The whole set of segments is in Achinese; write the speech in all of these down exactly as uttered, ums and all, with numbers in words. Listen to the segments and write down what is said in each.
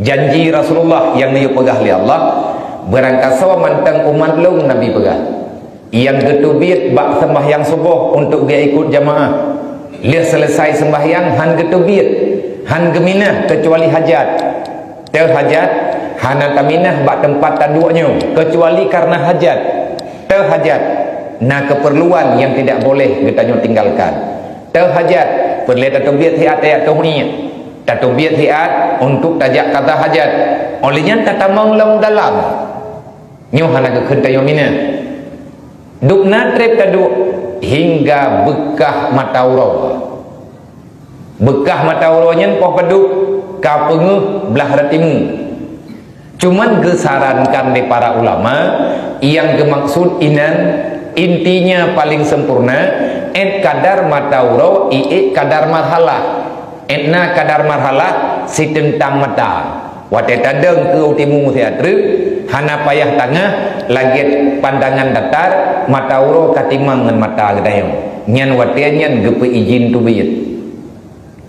Janji Rasulullah nyang neuyue peugah lé Allah, "Beurangkasoe mantong umat lôn," Nabi peugah, "nyang geuteubiet bak seumbahyang suboh untuk geuikot jamaah. Lheueh seuleusai seumbahyang han geuteubiet, han geuminah keucuali hajat. Teuhajat, hana taminah bak teumpat taduek nyoe keucuali kareuna hajat. Teuhajat, na keupeurluan nyang tidak boleh geutanyoe tinggalkan. Teuhajat, peureulée tateubiet siat tajak teuh iék. Tateubiet siat untuk tajak qadha hajat. Óh lheueh nyan tatamong lom dalam." Nyoe hana geukheun tanyoe minah. Dubna treb taduek hingga beukah mata uroe. Beukah mata uroe nyan poh padub ka peungeuh blah rot timu. Cuman geusarankan lé para ulama, nyang geumaksud inan intinya paling sempurna, ét kadar mata uroe, iék kadar marhalah. Ét na kadar marhalah siteutang mata. Watée tadong keu timu siat treuk, hana payah tangah, lagée pandangan datar, mata uroe ka timang ngon mata geutanyoe. Nyan watée nyan geupeuijin teubiet.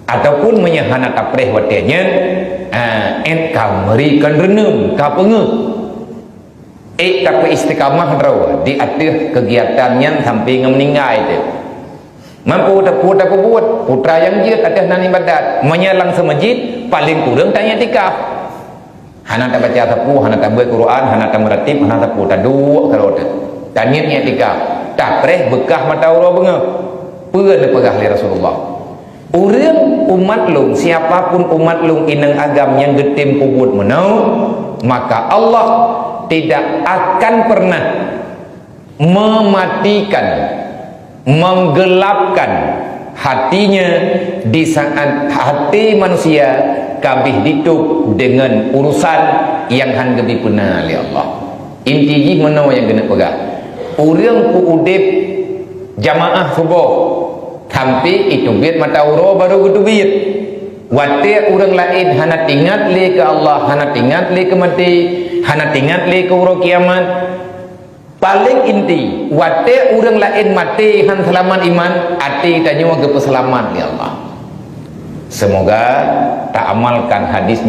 Ataupun meunyoe hana tapreh watée nyan, ah, ét ka meuri kon reuneueng, ka peungeuh. Ék tapeuistiqamah droe di ateueh keugiatan nyan sampai ngon meuninggai teuh. Mampu tapeu tapeubuet, putra nyang jeuet ateueh nan iébadat. Meunyoe lam seumeujid, paleng kureueng taiktikaf. Hana tabaca sapeue, hana tabeuet Quran, hana tameuratéb, hana sapeue, taduek keudroe teuh. Taniet iktikaf, tapreh beukah mata uroe beungeuh. Peue neupeugah lé Rasulullah? Ureuëng umat lôn, siapa pun umat lôn inong agam nyang geutem peubuet meunoe, maka Allah tidak akan pernah mematikan, menggelapkan hatinya di saat hati manusia ka bih ditôb deungon urusan nyang han geubri peuna lé Allah. Inti jih meunoe nyang keuneuk peugah. Ureuëng peuudeb jamaah suboh sampai iteubiet mata uroe barô geuteubiet. Watée ureuëng laén hana teuingat lé keu Allah, hana teuingat lé keu maté, hana teuingat lé keu uroe kiamat, paleng inti, watée ureuëng laén maté han seulamat iman, até tanyoe geupeuseulamat lé Allah. Seumoga taamalkan hadis